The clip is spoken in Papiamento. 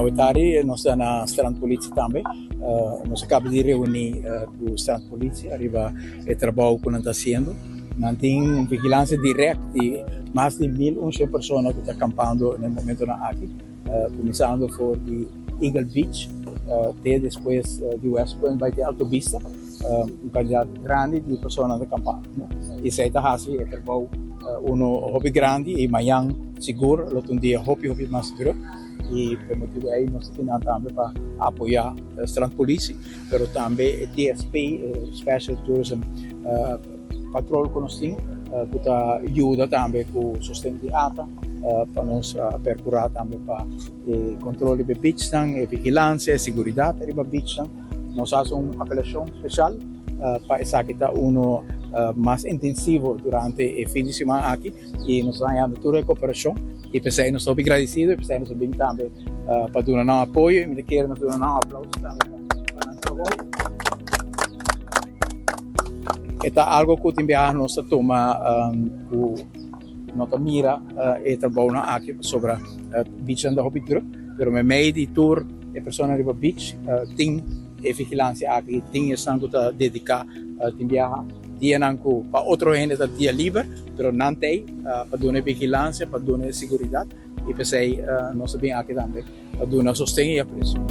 Awe tardi nos ta na Strandpolitie tambe. Nos a caba di reuni cu Strandpolitie ariba e trabou cu nan ta haciendo. Nan tin un vigilancia direct di mas di 1100 persona cu ta campando na e momentonan aki, cuminsando for di Eagle Beach te despues di West Point bay te Alto Vista. Un cantidad grandi di persona ta campando. Y esey ta haci e trabou uno hopi grandi y mañan sigur lo ta un dia hopi hopi mas druk y pa e motibo ey nos ta kinan tambe pa apoya Strandpolitie pero tambe e TSP, Special Tourism Patrol cu nos tin cu ta yuda tambe cu sosten di ata pa nos percura tambe pa e control riba e beachnan, e vigilancia, e seguridad riba beachnan. Nos haci un apelacion special pa esaki ta uno mas intensivo durante e fin di siman aki y nos ta hañando tur e cooperacion y p'esey nos ta hopi gradicido y p'esey nos a bin tambe pa duna nan apoyo y mi ta kere nos duna nan un aplauso tambe pa nan trabou. E ta algo cu tin biaha nos ta tuma cu no ta mira e trabounan aki pasobra beachnan ta hopi druk pero meimei di tur e persona riba beach tin e vigilancia aki, tin esnan cu ta dedica tin biaha dianan cu pa otro hende ta dia liber pero nan ta ey pa duna e vigilancia, pa duna e seguridad y p'esey nos ta bin aki tambe pa duna sosten y aprecio.